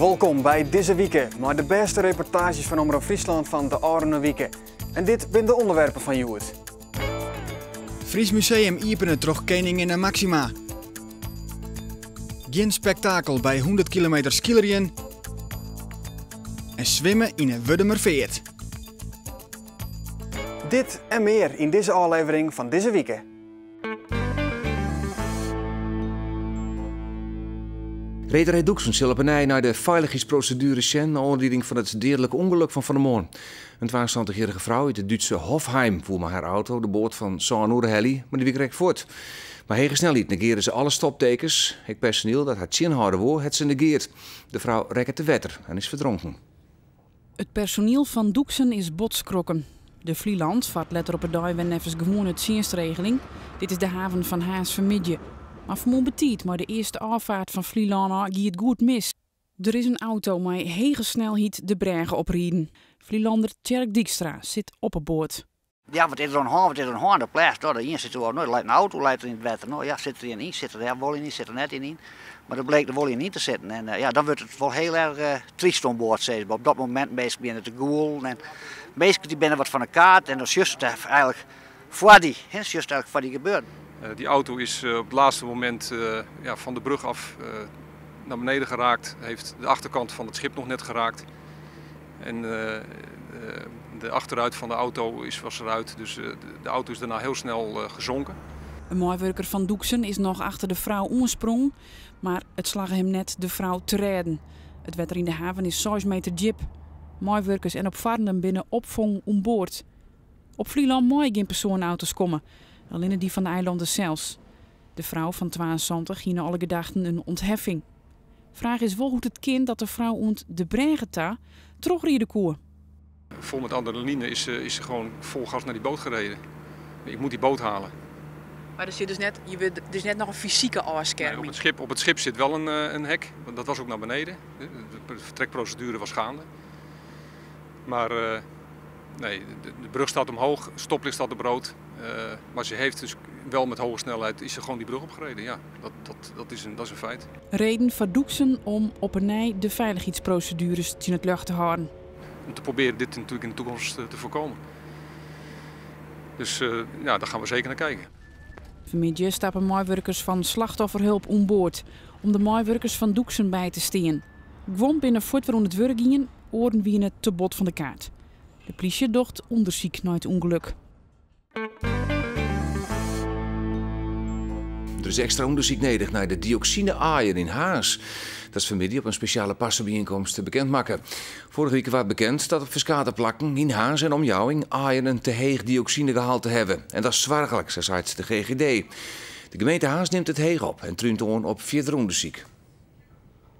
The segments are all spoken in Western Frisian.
Wolkom by Dizze Wike mei de bêste reportaazjes fan Omrop Fryslân fan de ôfrûne wike. En dit binne de ûnderwerpen fan hjoed. Fries Museum iepene troch keninginne Maxima. Gjin spektakel by 100 kilometer skeelerjen. En swimme yn 'e Wurdumerfeart. Dit en mear yn dizze ôflevering fan Dizze Wike. Rederij Doeksen sil op 'e nij nei de feilichheidsproseduere sjen nei oanlieding fan it deadlike ûngelok fan fan 'e moarn. In 72-jierrige frou út it Dútse Hofheim woe mei har auto de boat fan sân oere helje, mar dy wie krekt fuort. Mei hege snelheid negearre se alle stoptekens. Ek personiel dat har tsjinhâlde woe, hat se negeard. De frou rekke te wetter en is ferdronken. It personiel fan Doeksen is bot skrokken. De Vlieland fart letter op 'e dei wer neffens gewoane tsjinstregeling. Dit is de haven fan Harns fanmiddei. Mar fanmoarn betiid mei de earste ôffaart fan Flylân ôf gie it goed mis. Der is in auto mei hege snelheid de brêge opriden. Flylanner Tjerk Dykstra sit op 'e boat. Ja, wat is der oan de hân, wat is der oan de hân? De plêst, no, de ien sit oer, no, der leit in auto leit der yn it wetter. No ja, sit der ien yn, sit der dêr wol ien yn, sit der net ien yn. Mar der bleek der wol ien yn te sitten. En ja, dan wurdt it wol hiel erch tryst oan board, sis mar. Op dat momint minsken begjinne te gûlen en minsken dy binne wat fan de kaart en dan sjochst it eigenlik foar dy, hè, sjochst eigenlik foar dy gebeuren. Die auto is op het laatste moment ja, van de brug af naar beneden geraakt. Heeft de achterkant van het schip nog net geraakt. En de achterruit van de auto is, was eruit, dus de auto is daarna heel snel gezonken. In meiwurker fan Doeksen is noch achter de frou oansprongen, mar it slagge him net de frou te rêden. It wetter yn de haven is seis meter djip. Meiwurkers en opfarrenden binne opfongen oan board. Op Flylân meie gjin persoaneauto's komme, allinne dy fan de eilanners sels. De frou fan 72 hie nei alle gedachten in ûntheffing. Fraach is wol hoe't it kin dat de frou oant de brêge ta trochride koe. Vol met adrenaline is ze, is ze gewoon vol gas naar die boot gereden. Ik moet die boot halen. Mar der sit dus net, je wurdt dus net noch in fysike ôfskerming. Nee, op, het schip, op het schip zit wel een, een hek, want dat was ook naar beneden. De, de vertrekprocedure was gaande. Maar uh, nee, de, de brug staat omhoog, stoplicht staat op rood. Uh, maar ze heeft dus wel met hoge snelheid is ze gewoon die brug opgereden. Ja, dat, dat, dat, is, een, dat is een feit. Reden foar Doeksen om op 'e nij de feilichheidsprosedueres tsjin it ljocht te hâlden. Om te proberen dit natuurlijk in de toekomst te voorkomen. Dus uh, ja, daar gaan we zeker naar kijken. Fanmiddei stappe meiwurkers fan Slachtofferhulp oan board om de meiwurkers fan Doeksen by te stean. Guon binne fuort wer oan it wurk gien, oaren wiene te bot fan de kaart. De plysje docht ûndersyk nei it ûngelok. Der is ekstra ûndersyk nedich nei de dioksine-aaien yn Harns. Dat is fanmiddei op in spesjale parsebyienkomst bekend makke. Foarige wike waard bekend dat op ferskate plakken yn Harns en omjouwing aaien in te heech dioksinegehalte hawwe. En dat is soarchlik, sa seit de GGD. De gemeente Harns nimt it heech op en trúnt oan op fierder ûndersyk.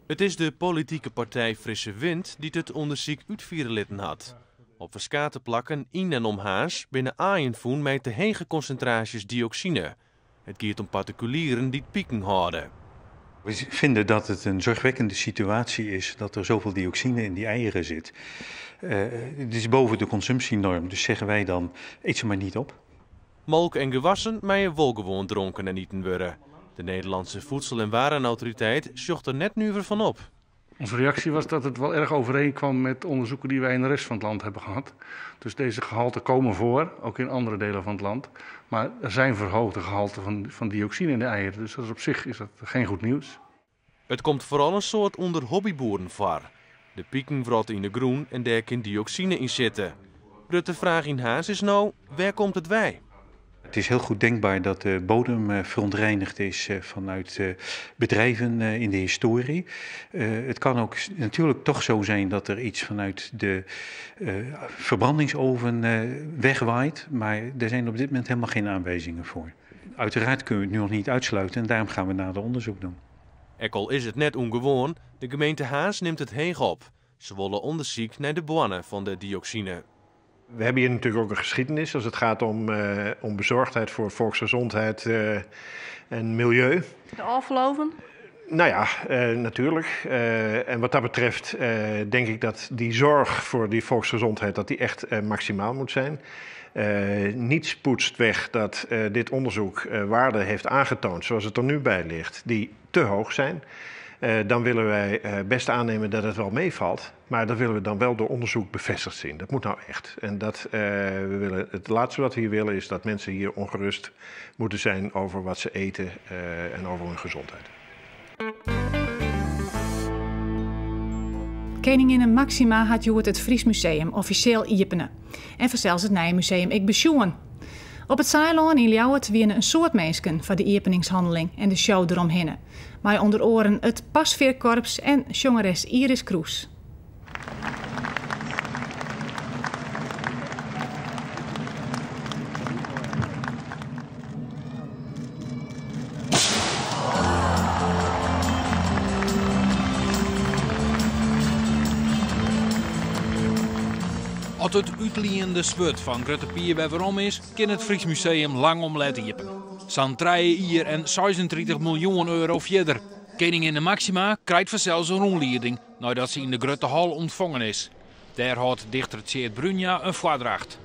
It is de politike partij Frisse Wind dy't it ûndersyk útfiere litten hat. Op ferskate plakken yn en om Harns binne aaien fûn mei te hege konsintraasjes dioksine. It giet om partikulieren dy't piken hâlde. We vinden dat het een zorgwekkende situatie is dat er zoveel dioxine in die eieren zit. Uh, het is boven de consumptienorm, dus zeggen wij dan, eet ze maar niet op. Molke en gewassen meie wol gewoan dronken en iten wurde. De Nederlandse Voedsel- en Warenautoriteit sjocht der net nuver fan op. Onze reactie was dat het wel erg overeenkwam met onderzoeken die wij in de rest van het land hebben gehad. Dus deze gehalten komen voor, ook in andere delen van het land. Maar er zijn verhoogde gehalten van, van dioxine in de eieren. Dus dat is op zich is dat geen goed nieuws. It komt foaral in soad ûnder hobbyboeren foar. De piken wrotte yn de grûn en dêr kin dioksine yn sitte. Grutte fraach yn Harns is no, wêr komt it wei? Het is heel goed denkbaar dat de bodem verontreinigd is vanuit bedrijven in de historie. Het kan ook natuurlijk toch zo zijn dat er iets vanuit de verbrandingsoven wegwaait, maar er zijn op dit moment helemaal geen aanwijzingen voor. Uiteraard kunnen we het nu nog niet uitsluiten en daarom gaan we nader onderzoek doen. Ek al is it net ûngewoan, de gemeente Harns nimt it heech op. Se wolle ûndersyk nei de boarne fan de dioksine. We hebben hier natuurlijk ook een geschiedenis als het gaat om, uh, om bezorgdheid voor volksgezondheid uh, en milieu. De ôffaloven? Nou ja, uh, natuurlijk. En wat dat betreft denk ik dat die zorg voor die volksgezondheid dat die echt maximaal moet zijn. Niets poetst weg dat dit onderzoek waarden heeft aangetoond, zoals het er nu bij ligt, die te hoog zijn. Dan willen wij best aannemen dat het wel meevalt. Maar dat willen we dan wel door onderzoek bevestigd zien. Dat moet nou echt. En dat, we willen, het laatste wat we hier willen is dat mensen hier ongerust moeten zijn over wat ze eten en over hun gezondheid. Keninginne Maxima hat hjoed it Fries Museum offisjeel iepene. En fansels it nije museum ek besjoen. Op it Saailân yn Ljouwert wiene in soad minsken foar de iepeningshanneling en de show deromhinne. Mei ûnder oaren it Pasveerkorps en sjongeres Iris Kroes. As it útliende swurd fan Grutte Pier wer werom is, kin it Frysk Museum lang om let iepen. Sa'n trije jier en 36 miljoen euro fierder. Keninginne Maxima krijt fansels in rûnlieding neidat se yn de grutte hal ûntfongen is. Dêr hâldt dichter Tseard Bruinja in foardracht.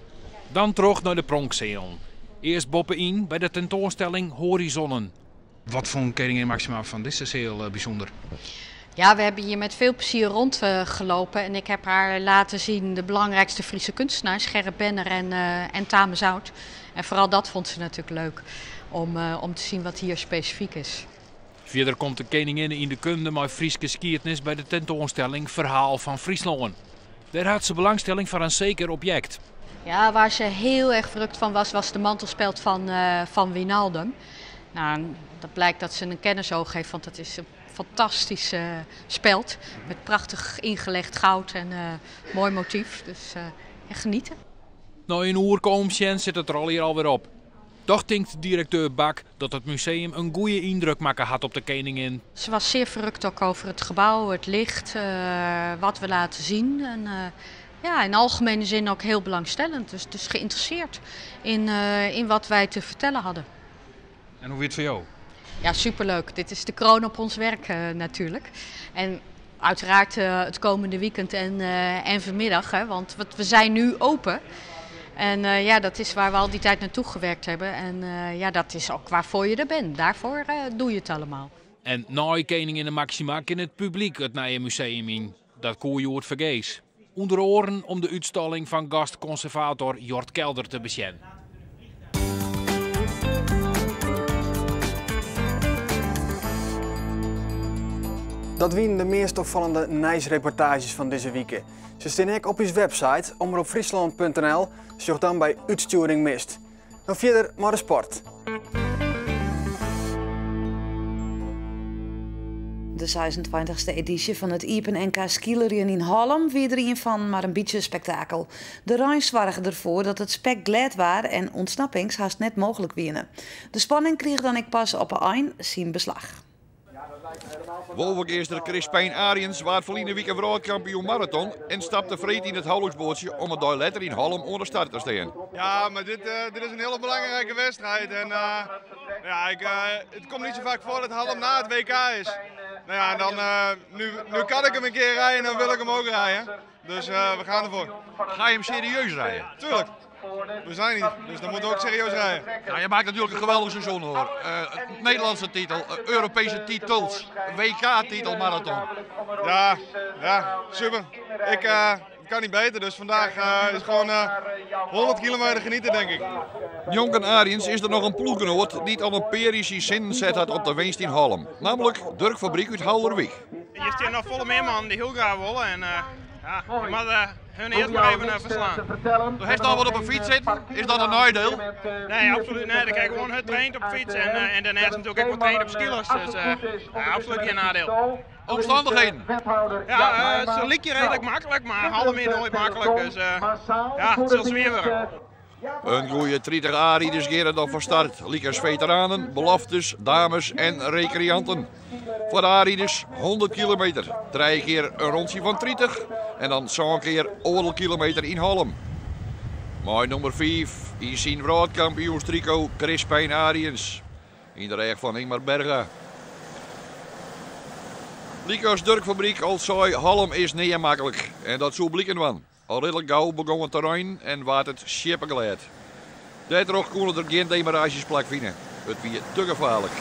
Dan troch nei de pronksealen. Earst boppe-yn by de tentoanstelling Horizonnen. Wat fûn Koningin Maxima fan dizze seal bysûnder? Ja, we hebben hier met veel plezier rondgelopen en ik heb haar laten zien de belangrijkste Friese kunstenaars, Gerrit Benner en Tame Zout. En vooral dat vond ze natuurlijk leuk om te zien wat hier specifiek is. Fierder komt de keninginne yn de kunde mei Fryske skiednis by de tentoanstelling Ferhaal fan Fryslân. Dêr hat se belangstelling foar in seker objekt. Ja, waar ze heel erg verrukt van was, was de mantelspeld van Wijnaldum. Nou, dat blijkt dat ze een kennisoog heeft, want dat is een fantastische speld. Met prachtig ingelegd goud en mooi motief. Dus ja, genieten. Nei in oerke omsjen sit it der allegear alwer op. Dochs tinkt direkteur Bak dat it museum in goede yndruk makke hat op de koningin. Ze was zeer verrukt ook over het gebouw, het licht, wat we laten zien. En ja, in algemene zin ook heel belangstellend. Dus geïnteresseerd in wat wij te vertellen hadden. En hoe wie it foar jo? Ja, superleuk. Dit is de kroon op ons werk natuurlijk. En uiteraard het komende weekend en vanmiddag, hè, want we zijn nu open. En ja, dat is waar we al die tijd naartoe gewerkt hebben. En ja, dat is ook waarvoor je er bent. Daarvoor doe je het allemaal. En nei Keninginne Maxima kin it publyk it nije museum yn. Dat koe hjoed fergees. Under oaren om de útstalling fan gastkonservator Jort Kelder te besjen. Dat wiene de meast opfallende nijsreportaazjes fan dizze wike. Se steane ek op ús website omropfryslan.nl. Sjoch dan by útstjoering mist. No fierder mei de sport. De 26e edysje fan it Iepen NK Skeelerjen yn Hallum wie der ien fan mar in bytsje spektakel. De rein soarge derfoar dat it spek glêd waard en ûntsnappings hast net mooglik wiene. De spanning krige dan ek pas op 'e ein syn beslach. Wolvegeaster Crispijn Ariëns waard ferline wike wrâldkampioen maraton en stapte freed yn it houliksboatsje om in dei letter yn Hallum oan de start te stean. Ja, maar dit is een hele belangrijke wedstrijd. En ja, het komt niet zo vaak voor dat Hallum na het WK is. Nou ja, en dan, nu kan ik hem een keer rijden en dan wil ik hem ook rijden. Dus we gaan ervoor. Ga je hem serieus rijden? Tuurlijk. We zijn niet, dus dan moeten we ook serieus rijden. Nou, je maakt natuurlijk een geweldig seizoen hoor. Nederlandse titel, Europese titels, WK-titel marathon. Ja, ja, super. Ik kan niet beter, dus vandaag is gewoon 100 kilometer genieten, denk ik. Njonken Ariëns is der noch in ploechgenoat dy't al in pear jier syn sinnen set hat op de winst yn Hallum. Namelijk Durk Fabriek út Haulerwyk. Hjir steane noch folle mear mannen dy't hiel graach wolle en ja, je moatte hun earst mar even ferslaan. Do hast al wat op 'e fyts sitten, is dat in neidiel? Nee, absoluut net. Ik ha gewoan hurd traind op de fyts en dêrneist natuerlik ek wat traind op skeelers. Dus ja, absoluut gjin neidiel. Omstannichheden? Ja, se lykje reedlik maklik, mar Hallum is noait maklik. Dus ja, it sil swier wurde. In goede 30 A-riders geane dan fan start, lykas feteranen, beloftes, dames en rekreanten. Foar de A-riders 100 kilometer, trije kear in rûntsje fan 30 en dan sân kear oardel kilometer yn Hallum. Mei nûmer 5 yn syn wrâldkampioenstriko Crispijn Ariëns yn de rêch fan Ingmar Berga. Lykas Durk Fabriek al sei, Hallum is nea maklik en dat soe bliken dwaan. Al ridlik gau begûn it te reinen en waard it sjippeglêd. Dêrtroch koene der gjin demaraazjes plakfine. It wie te gefaarlik.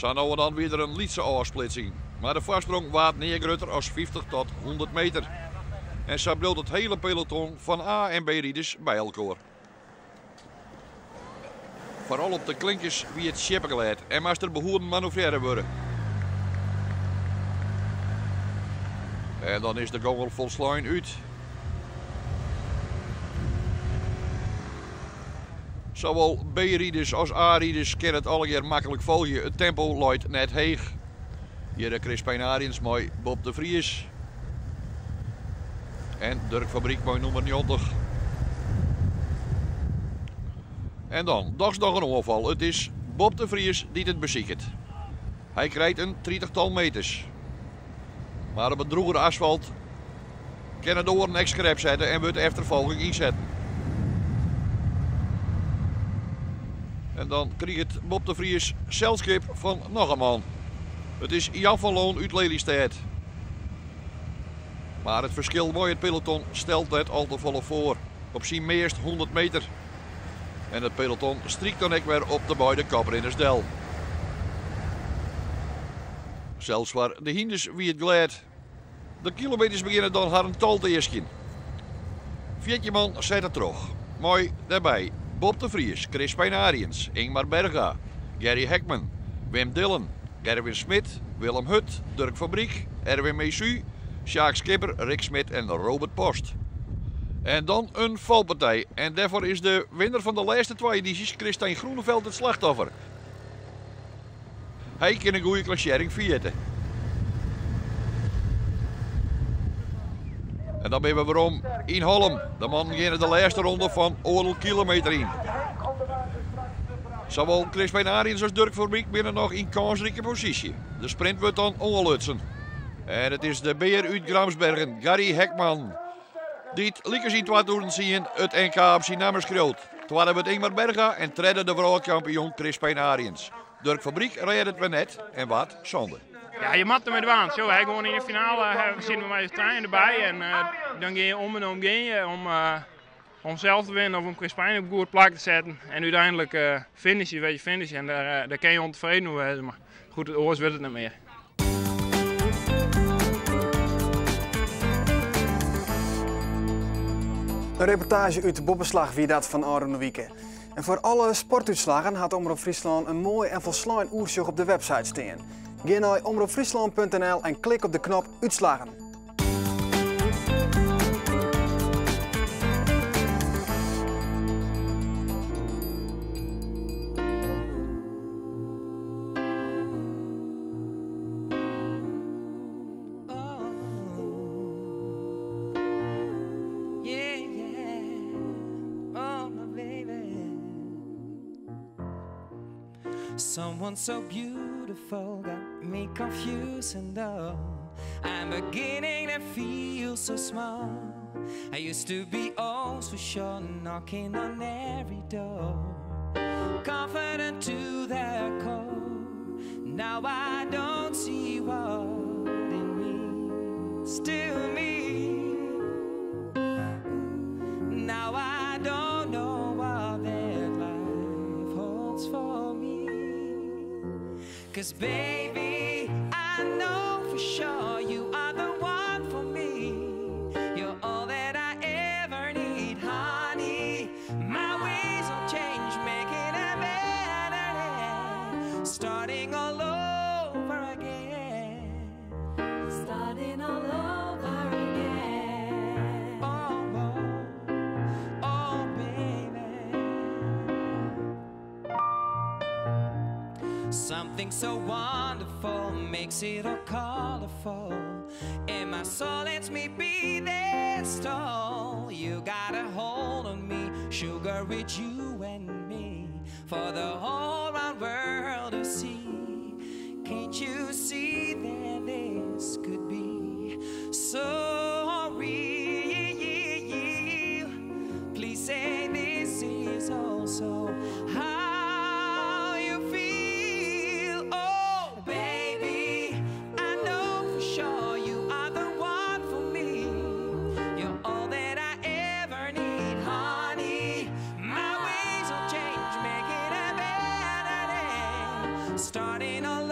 Sa no en dan wie der in lytse ôfsplitsing, mar de foarsprong waard nea grutter as 50 tot 100 meter. En sa bliuwt it hiele peloton fan A en B-riders by elkoar. Foaral op de klinkers wie it sjippeglêd en moast der behoeden manoeuvrearre wurde. En dan is de gong al folslein út. Sawol B-riders as A-riders kinne it allegear maklik folgje, it tempo leit net heech. Hjir Crispijn Ariëns mei Bob de Vries en Durk Fabriek mei nûmer 90. En dan dochs noch in oanfal. It is Bob de Vries dy't it besiket. Hy krijt in tritichtal meters. Mar op it drûgere asfalt kinne de oaren ek skrep sette en wurdt de efterfolging ynsetten. En dan kriget Bob de Vries selskip fan noch in man. It is Jan van Loon út Lelystêd. Mar it ferskil mei it peloton stelt net al te folle foar. Op syn meast 100 meter. En it peloton strykt dan ek wer op de beide koprinners del. Sels foar de hynders wie it glêd. De kilometers begjinne dan harren tol te easkjen. 14 man sette troch, mei dêrby Bob de Vries, Crispijn Ariëns, Ingmar Berga, Gary Hekman, Wim Dillen, Gerwin Smit, Willem Hut, Durk Fabriek, Erwin Mesu, Sjaak Skipper, Rick Smit en Robert Post. En dan in falpartij en dêrfoar is de winner fan de lêste twa edysjes, Christijn Groeneveld, it slachtoffer. Hy kin in goede klassearring ferjitte. En dan binne we werom yn Hollum. De mannen geane de lêste ronde fan oardel kilometer yn. Sawol Crispijn Ariëns as Durk Fabriek binne noch yn kânsrike posysje. De sprint wurdt dan oanlutsen. En it is de bear út Gramsbergen, Gary Hekman, dy't lykas yn 2010 it NK op syn namme skriuwt. Twadde wurdt Ingmar Berga en tredde de wrâldkampioen Crispijn Ariëns. Durk Fabriek rêdt it wer net en waard sânde. Ja, je moatte dermei dwaan. Zo, hy gewoan yn de finale sitte we mei de trein derby en dan gean je om en om gean je om sels te winnen of om Crispijn op goed plak te setten. En úteinlik finish je, weet je finish en dêr kin je ûntefreden oer wêze, mar goed, oars wurdt it net mear. In reportaazje út de Boppeslach wie dat fan ôfrûne wike. En foar alle sportútslaggen hat Omrop Fryslân in moai en folslein oersjoch op de website stean. Gean nei omropfryslân.nl en klik op de knop Útslaggen. Someone so beautiful got me confused and oh, I'm beginning to feel so small. I used to be oh so sure, knocking on every door, confident to the core. Now I don't see what it means to me. Now I don't know what that life holds for me. Cause baby, I know for sure you are the one for me. You're all that I ever need, honey. My ways will change, making a better day. Starting all over again. Starting all over again. Oh, oh, oh, baby. Something so wonderful makes it all colorful. And my soul lets me be this tall. You got a hold on me, sugar, it's you and me. For the whole round world to see. Can't you see that this could be so real? Please say this is also how you feel. Oh, baby, I know for sure you are the one for me. You're all that I ever need, honey. My ways will change, make it a better day. Starting all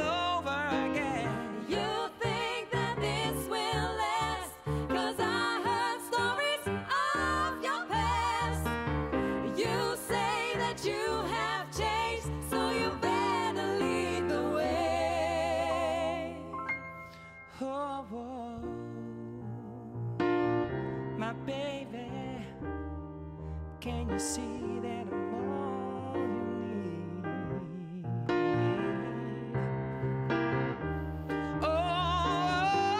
Can you see that I'm all you need? Oh,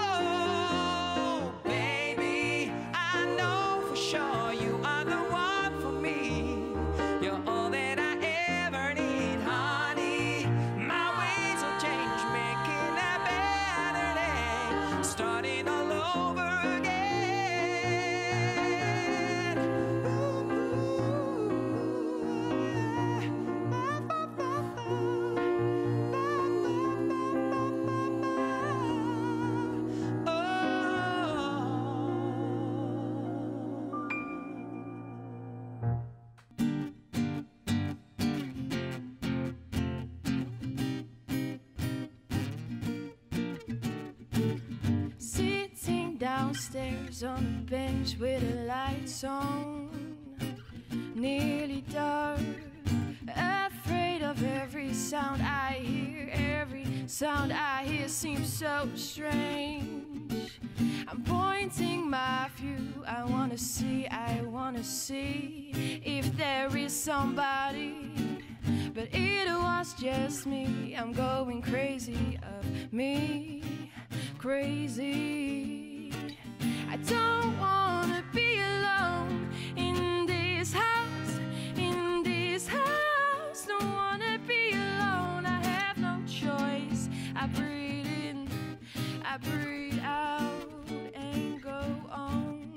baby, I know for sure you are the one for me. You're all that I ever need, honey. My ways will change, making a better day, starting all over again. Sitting downstairs on a bench with the lights on, nearly dark. Afraid of every sound I hear, every sound I hear seems so strange. I'm pointing my view, I wanna see, I wanna see if there is somebody. But it was just me, I'm going crazy of me, crazy. I don't wanna be alone in this house, in this house. Don't wanna be alone, I have no choice. I breathe in, I breathe out, and go on.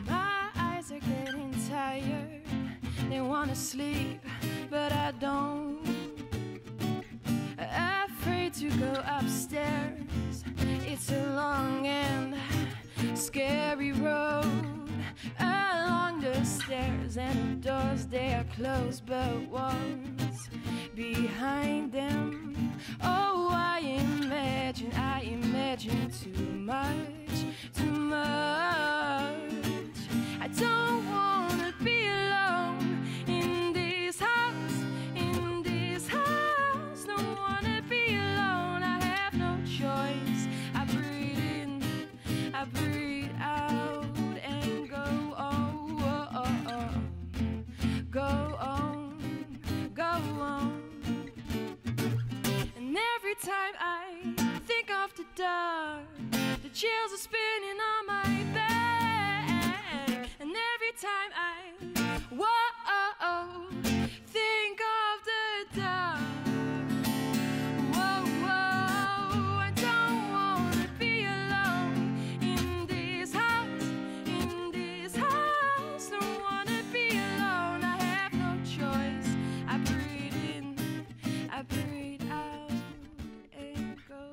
My eyes are getting tired, they wanna sleep, but I don't. Afraid to go upstairs, it's a long and scary road. Along the stairs and the doors, they are closed, but what's behind them? Oh, I imagine, I imagine too much, too much. I don't wanna be alone in this house, in this house. Don't wanna be alone, I have no choice. I breathe in, I breathe out, and go on, go on, go on. And every time I think of the dark, the chills are spinning on my back. And every time I, whoa, think of the dark, whoa, whoa, I don't wanna be alone in this house, in this house. Don't wanna be alone, I have no choice. I breathe in, I breathe out, and go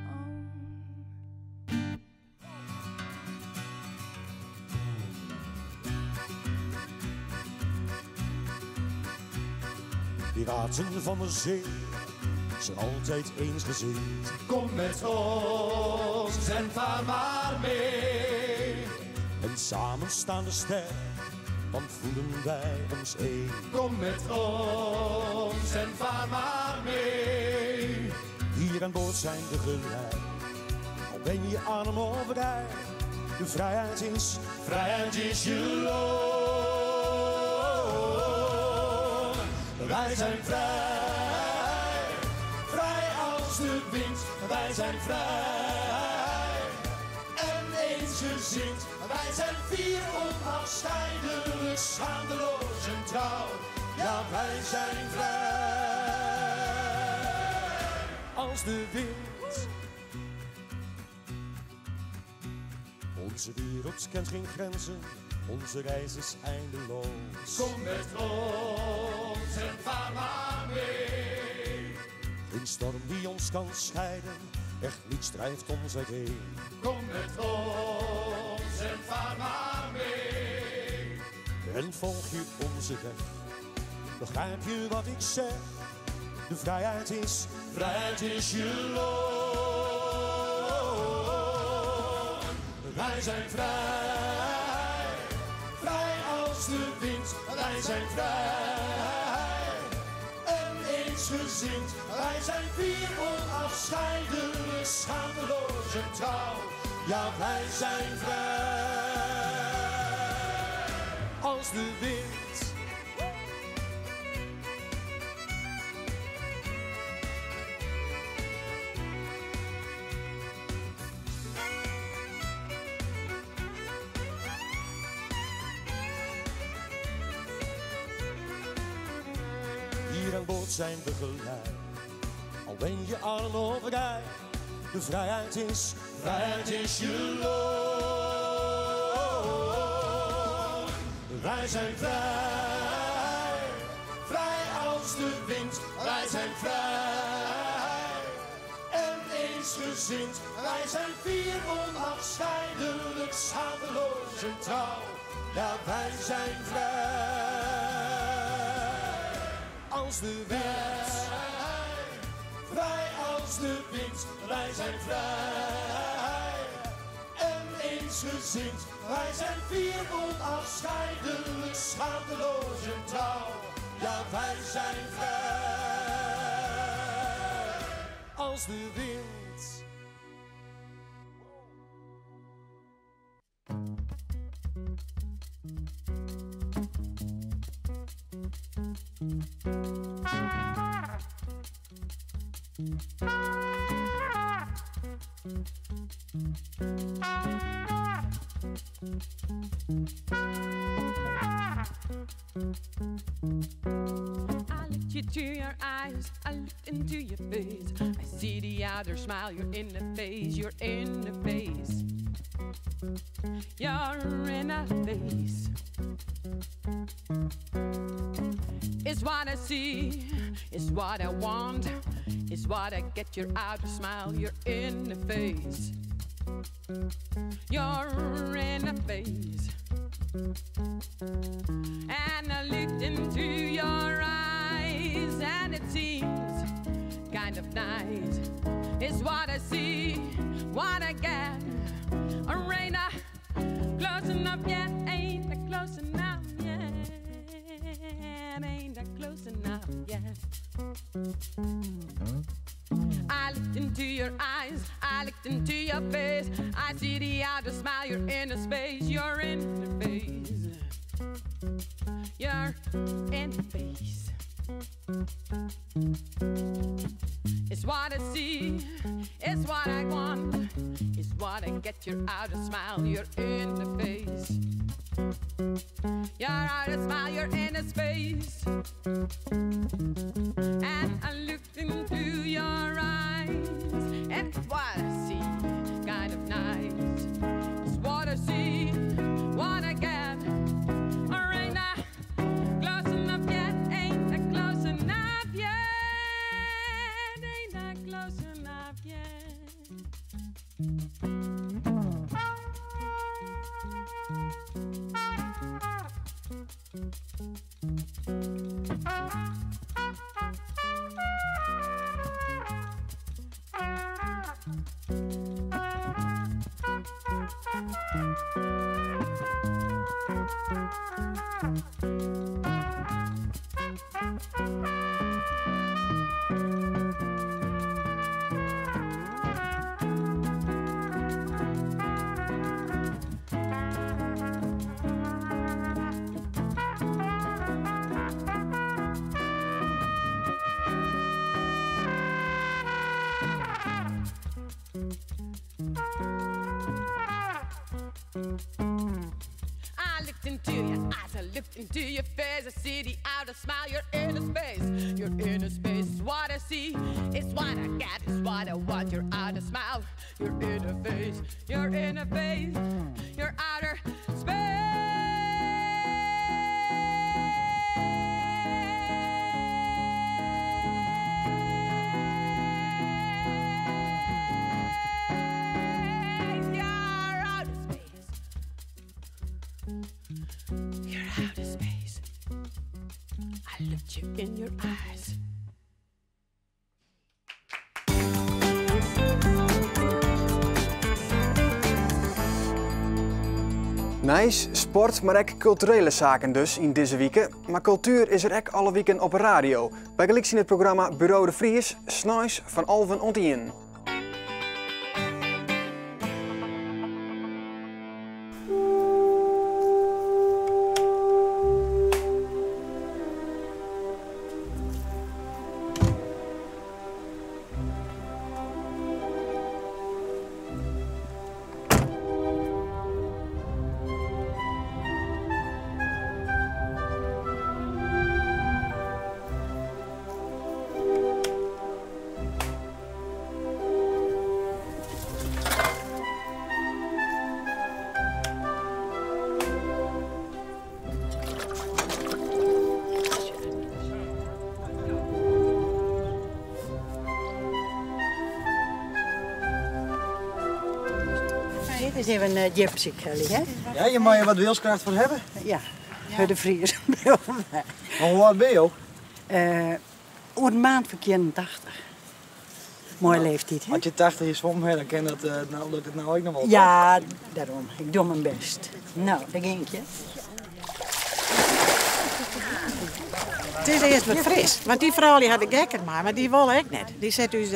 on. Piraten van de zee zijn altijd eensgezind. Kom met ons en vaar maar mee. En samen staan we sterk, want voelen wij ons één. Kom met ons en vaar maar mee. Hier aan boord zijn we gelijk, al ben je arm of rijk. De vrijheid is, vrijheid is je loon. Wij zijn vrij, vrij als de wind. Wij zijn vrij en eensgezind. Wij zijn vier onafscheidelijk, schaamteloos en trouw. Ja, wij zijn vrij als de wind. Onze wereld kent geen grenzen, onze reis is eindeloos. Kom met ons en vaar maar mee. Geen storm die ons kan scheiden, echt niets drijft ons uiteen. Kom met ons en vaar maar mee. En volg je onze weg, begrijp je wat ik zeg? De vrijheid is, vrijheid is je loon. Wij zijn vrij, vrij als de wind. Wij zijn vrij en eensgezind. Wij zijn vier onafscheidelijk, schaamteloos en trouw. Ja, wij zijn vrij als de wind. Hier aan boord zijn we gelijk, al ben je arm of rijk. De vrijheid is, vrijheid is je loon. Wij zijn vrij, vrij als de wind. Wij zijn vrij en eensgezind. Wij zijn fier onafscheidelijk, schaamteloos en trouw. Ja, wij zijn vrij als de wind. Vrij als de wind, wij zijn vrij en eensgezind. Wij zijn fier onafscheidelijk, schaamteloos en trouw. Ja, wij zijn vrij als de wind. I looked you to your eyes, I looked into your face. I see the other smile, you're in the face, you're in the face. You're in a face. It's what I see, it's what I want, it's what I get. Your outer smile, you're in the face. You're in the face. And I looked into your eyes, and it seems kind of nice. It's what I see, what I get. Raina, close enough yet? Ain't I close enough yet? Ain't I close enough yet? I looked into your eyes, I looked into your face. I see the outer smile, you're in a space, you're in the face. You're in the face. It's what I see, it's what I want, it's what I get. Your outer smile, you're in the face. Your outer smile, you're in a space. And I looked into your eyes, and it's what I see, kind of nice. It's what I see, what I get. Ain't I close enough yet? Ain't I close enough yet? Ain't I close enough yet? I looked into your eyes, I looked into your face. I see the outer smile, you're in a space. You're in a space, it's what I see, it's what I get, it's what I want. Your outer smile, you're in a face, you're in a face, you're outer space. You're outer space. You're outer space. I looked you in your eyes. Nijs, sport, mar ek kulturele saken dus yn dizze wike. Mar kultuer is der ek alle wiken op 'e radio. Bygelyks yn it programma Buro de Vries, sneins fan alven oant ien. Dit is even uh, djipsyk, hè? Ja, je mag je wat wilskracht voor hebben. Ja, voor de Fries. Maar hoe oud ben je ook? Oer in maand van 80. Mooie leeftijd, hè? Als je 80 is om, dan ken dat, nou, lukt het nou ook nog wel. Ja, daarom. Ik doe mijn best. Nou, daar ging ik je. Het is eerst wat fris, want die vrouw die had de gekker maar, maar die wilde ik net. Die zet dus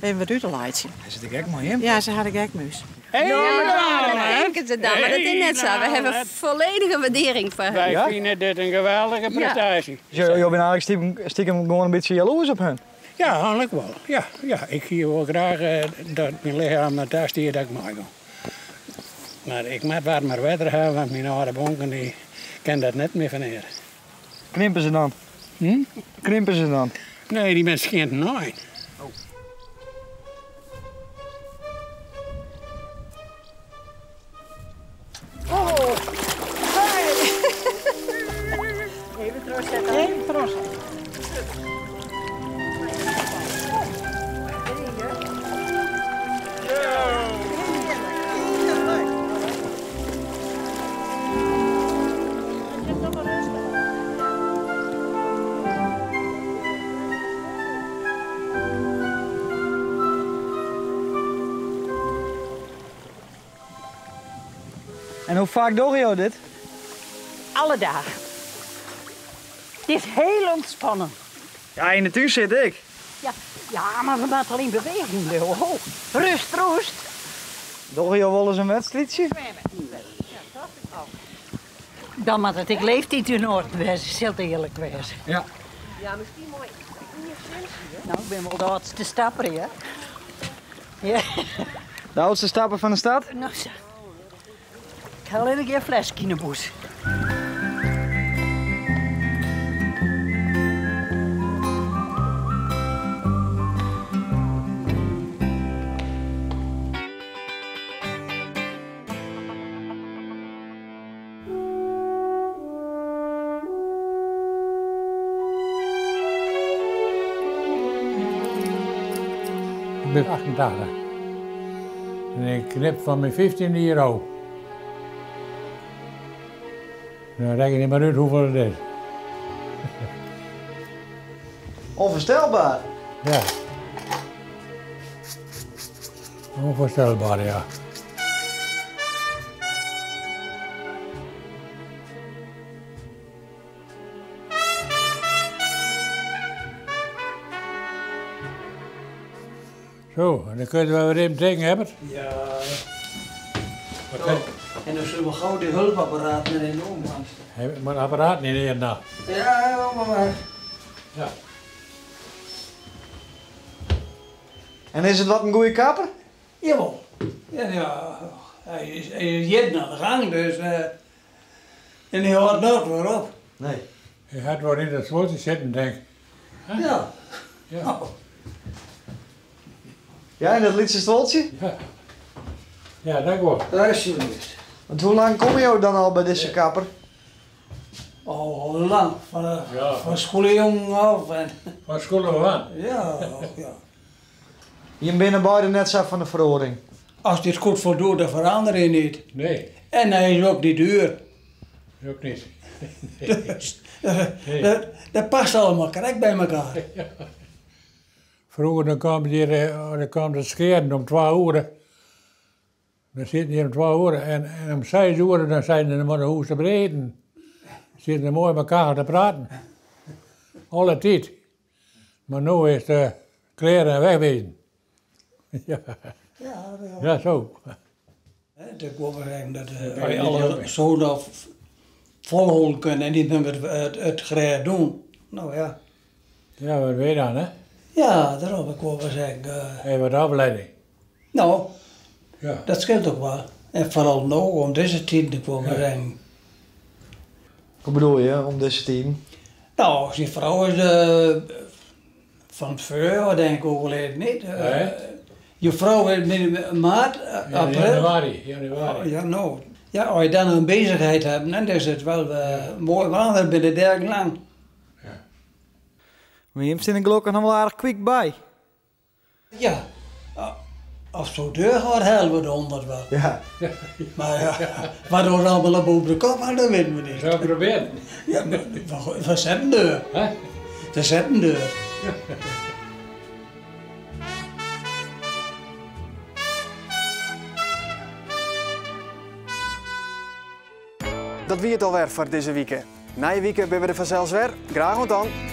even wat uit te leiden. Hij zit de gek maar in. Ja, ze had de gekmuis. Ja, maar dat denken ze dan, maar dat is net zo. We hebben volledige waardering voor hen. Wij vinden dit een geweldige prestatie. Dus je, je bent eigenlijk stiekem, stiekem gewoon een beetje jaloers op hun. Ja, eigenlijk wel. Ja, ja, ik zie wel graag dat mijn lichaam naar daar stiert dat ik mag gaan. Maar ik moet warmer wetter hebben, want mijn oude bonken die kan dat net meer van hier. Krimpen ze dan? Krimpen ze dan? Nee, die mensen schijnt nooit. Oh, Even terugzetten. Even terugzetten. En hoe vaak doe je dit? Alle dagen. Het is heel ontspannen. Ja, in de tuin zit ik. Ja, ja maar we moeten alleen beweging blijven. Oh, rust, rust. Doe je wel eens een wedstrijdje? Dan moet het ik leeftijd in orde wezen, zult eerlijk wezen. Ja. Ja, misschien mooi. Nou, ik ben wel de oudste stapper, ja. Ja. De oudste stapper van de stad? Nou, zo. Ik ga alleen een keer een flesje in de boes. Ik ben 88. En ik knip van mijn 15e jaar al. Nou reken niet maar uit hoeveel het is. Onvoorstelbaar. Ja. Onvoorstelbaar, ja. Zo, en dan kun je wel weer even tegen hebben. Ja. Zo, En dan zullen we gauw die hulpapparaat met in om. Heb ik mijn apparaat niet in nou. Ja, maar maar. Ja. En is het wat een goede kapper? Jawel. Ja, ja. Hij is jet naar de gang, dus. En hij houdt nooit meer op. Nee. Je gaat wel in dat stoeltje zitten, denk ik. Ja. Ja. Ja, in dat Lietse stoeltje? Ja. Ja, dat wel. Dat is serieus. Want hoe lang kom je dan al bij deze kapper? Oh, lang. Van schooljongen af. En... Van school af aan? Ja, ja. Je bent beide net zo van de verhoring. Als dit goed voldoet, dan verander je niet. Nee. En hij is ook niet duur. Ook niet. Dus, dat past allemaal correct bij elkaar. Ja. Vroeger dan kwam hier, dan kwam de scheren om 2 uur. Dan zitten hier om 2 uur en om 6 uur dan zijn ze maar de hoes te breden. Zitten ze mooi met elkaar te praten. Alle tijd. Maar nu is de kleren wegwezen. Ja. Ja, ja, zo. Ik wil wel zeggen dat wij alle zo volhouden kunnen en niet meer het graag doen. Nou ja. Ja, wat weet je dan, hè? Ja, daarom ik wil wel zeggen. Hey, wat afleiding. Nou, ja. Dat scheelt ook wel. En vooral nu, om deze tijd, ik wil maar zeggen. Hoe bedoel je, om deze tijd? Nou, zijn vrouw is van het voorjaar, denk ik overleden, niet? Nee. Je vrouw is in maart, april. Januari, januari. Oh, ja, nou. Ja, als je dan een bezigheid hebt, dan is het wel mooi, want dan ben je derg lang. Ja. Maar je hebt in de klok nog wel aardig kwik bij. Ja. As zo deur gaat, halen we de 100 wel. Ja. Maar ja, wat we allemaal boven de kop hadden, dat weten we niet. Zou proberen. Ja, maar we zetten deur. We zetten deur. Dat wie it alwer foar dizze wike. Nije wike binne we der fansels wer. Graach oant dan!